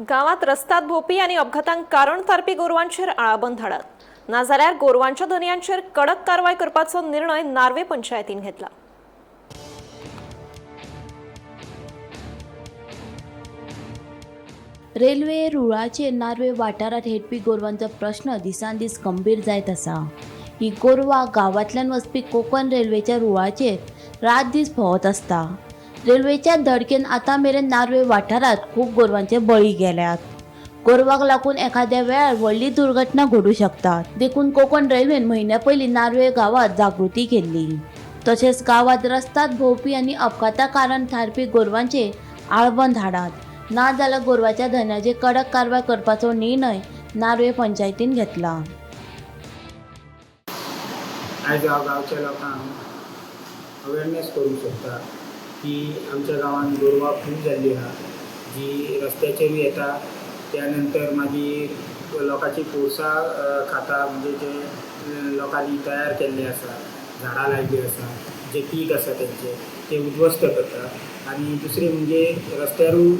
गावात रस्त्यात भोवपी आणि अपघातांक कारण थारपी गोरवांचेर आळाबंद हाडात, नाजाल्यार गोरवांच्या धनयांचेर कडक कारवाय करपाचो निर्णय नार्वे पंचायतीन घेतला. रेल्वे रुळाचेर नार्वे वाठारांत हेडपी गोरवांचो प्रश्न दिसान दीस गंभीर जायत आसा. ही गोरवां गांवांतल्यान वचपी कोंकण रेल्वेच्या रुळाचेर रात दीस भोंवत आसता. रेल्वेच्या धडकेन आतां मेरेन नार्वे वाठारांत खूब गोरवांचे बळी गेल्यात. गोरवांक लागून एखाद्या वेळार व्हडली दुर्घटना घडूं शकता. देखून कोंकण रेल्वेन म्हयन्या पयलीं नार्वे गांवांत जागृती केल्ली. तशेंच गांवांत रस्त्यात भोंवपी आनी अपघाताक कारण थारपी गोरवांचेर आळबंद हाडात, ना जाल्यार गोरवाच्या धनयाचेर कडक कारवाय करपाचो निर्णय नार्वे पंचायतीन घेतला. आयज हांव गांवच्या लोकांक अवेरनेस करूंक सोदता की आमच्या गांवांत गोरवां खूब जाल्ली आहा, जी रस्त्याचेरूय येता, त्या नंतर मागीर लोकांची पोरसां खाता, म्हणजे जे लोकांनी तयार केल्ले आसा, झाडां लायिल्ली आसा, जे पीक आसा तेंचे ते उद्ध्वस्त करता. आनी दुसरें म्हणजे रस्त्यारूय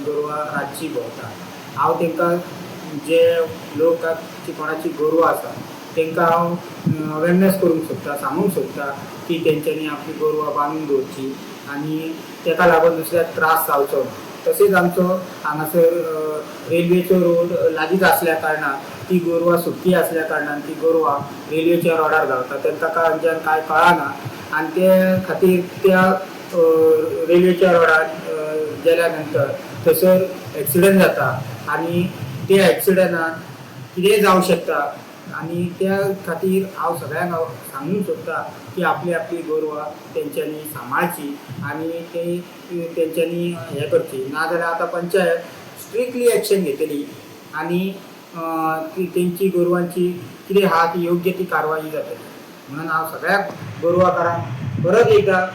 गोरवां रातची भोंवता. हांव तांकां जे लोकांची कोणाची गोरवां आसा तांकां हांव अवेरनेस करूंक सोदता, सांगूंक सोदता की तेंच्यांनी आपली गोरवां बांदून दवरची आनी ताका लागून दुसऱ्याक त्रास जावचो ना. तशेंच आमचो हांगासर रेल्वेचो रोड लागींच आसल्या कारणान ती गोरवां सुटती आसल्या कारणान ती गोरवां रेल्वेच्या रोडार धांवता, तांकां कांय कांय कळना आनी ते खातीर त्या रेल्वेच्या रोडार गेल्या नंतर थंयसर एक्सिडंट जाता आनी त्या एक्सिडंटान कितेंय जावंक शकता. आनी त्या खातीर हांव सगळ्यांक हांव सांगूंक सोदता की आपली आपली गोरवां तेंच्यांनी सांबाळची आनी ते तेंच्यांनी हें करची, नाजाल्यार आतां पंचायत स्ट्रिक्टली एक्शन घेतली आनी ती तेंची गोरवांची कितें आहा ती योग्य ती कारवाई जातली. म्हणून हांव सगळ्या गोरवाकारांक परत एकदां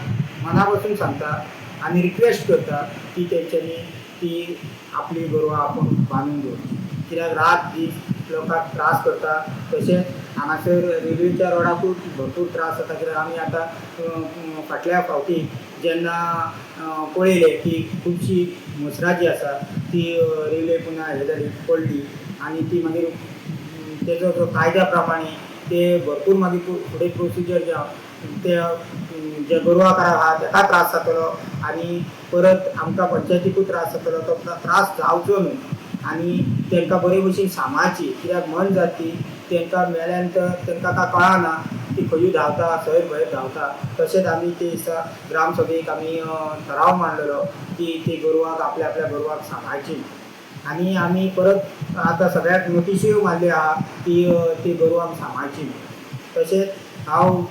मना पासून सांगता आनी रिक्वेस्ट करता की तेंच्यांनी ती आपली गोरवां आपूण बांदून दवरची, कित्याक रात दीस लोकांक त्रास करता. तशेंच हांगासर रेल्वेच्या रोडाकूय भरपूर त्रास जाता, कित्याक आमी आतां फाटल्या फावटी जेन्ना पळयलें की खुबशीं म्हसरां जी आसा ती रेल्वे पुन्हा हें जाली, पडली आनी ती मागीर तेजो जो कायद्या प्रमाणे ते भरपूर मागीर फुडें प्रोसिजर जे ते जे गोरवाकाराक आहा तेका त्रास जातलो आनी परत आमकां पंचायतीकूय त्रास जातलो. तो त्रास जावचो न्हू आनी तांकां बरे भशेन सांबाळची, कित्याक मन जाती तांकां मेल्या नंतर तांकां काय कळना ती खंयूय धांवता, सैर भयर धांवता. तशेंच आमी ते दिसा ग्रामसभेक आमी ठराव मांडलेलो की ती गोरवांक आपल्या आपल्या गोरवांक सांबाळची आनी आमी परत आतां सगळ्याक नोटिसूय मारल्यो आहा की ती गोरवांक सांबाळची. तशेंच हांव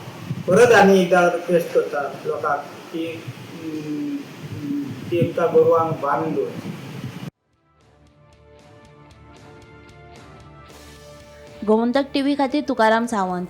परत आनी एकदां रिक्वेस्ट करता लोकांक की तांकां गोरवांक बांदून दवरची. गोमंतक टीव्ही खातीर तुकाराम सावंत.